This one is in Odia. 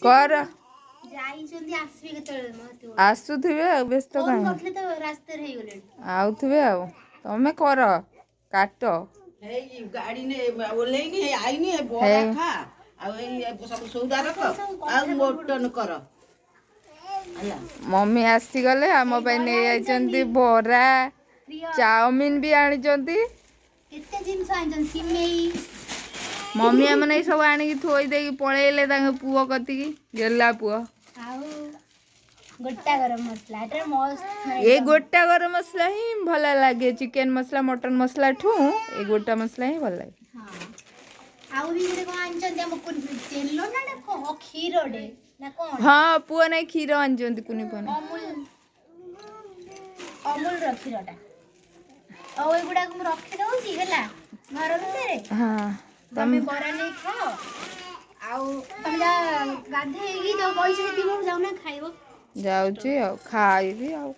କର। ଯାଇଛନ୍ତି, ଆସିବେ କେତେବେଳେ ମ ହେତେବେଳୁ। ଆସୁଥିବେ ଆଉ, ବ୍ୟସ୍ତ ଫୋନ କାହିଁ? କରିଥିଲେ ତ, ରାସ୍ତାରେ ହେଇଗଲେଣି। ଆଉଥିବେ ଆଉ। ତମେ କର, କାଟ। ହେଇ ଗାଡି ନେ ଓହ୍ଲେଇନି, ହେଇ ଆଇନି, ହେଇ ବରା ଖା ଆଉ ଏଇ ସବୁ ସଉଦା ରଖ ଆଉ ମଟନ କର ହେଲା। ମମି ଆସିଗଲେ, ଆମ ପାଇଁ ନେଇ ଯାଇଛନ୍ତି ବରା। ପ୍ରିୟ। ଚାଉମିନ ବି ଆଣିଛନ୍ତି। କେତେ ଜିନିଷ ଆଣିଛନ୍ତି, ସିମେଇ। ମମି ଆମ ନାଗି ସବୁ ଆଣିକି ଥୋଇ ଦେଇକି ପଳେଇଲେ ତାଙ୍କ ପୁଅ କତିକି, ଗେଲା ପୁଅ। ଆଉ ଗୋଟା ଗରମ ମସଲା, ଏଟା ମସ୍ତ ମାନେ। ଏ ଗୋଟା ଗରମ ମସଲା ହିଁ ଭଲ ଲାଗେ। ଚିକେନ ମସଲା, ମଟନ ମସଲା ଠୁ ଏ ଗୋଟା ମସଲା ହିଁ ଭଲ ଲାଗେ। ହଁ, ଆଉ ବି ଗୋଟେ କଣ ଆଣିଛନ୍ତି ଆମ ତେଲ ନା ଏଟା କଣ, କ୍ଷୀରଟେ ନା କଣ? ହଁ, ପୁଅ ନାଇଁ, କ୍ଷୀର ଆଣିଛନ୍ତି କୁନି ପୁଅ ନାଇଁ। ଅମୁଲ, ଅମୁଲର କ୍ଷୀରଟା। ଆଉ ଏଗୁଡାକୁ ମୁଁ ରଖିଦଉଛି ହେଲା ଘର ଭିତରେ। ହଁ। ତମେ ବରା ନେଇ ଖାଅ ଆଉ ତମେ ଯା ଗାଧେଇକି ଯୋଉ ବଇଛ ସେତିକି ବେଳକୁ ଯାଉନା ଖାଇବ। ଯାଉଛି ଆଉ ଖାଇବି ଆଉ।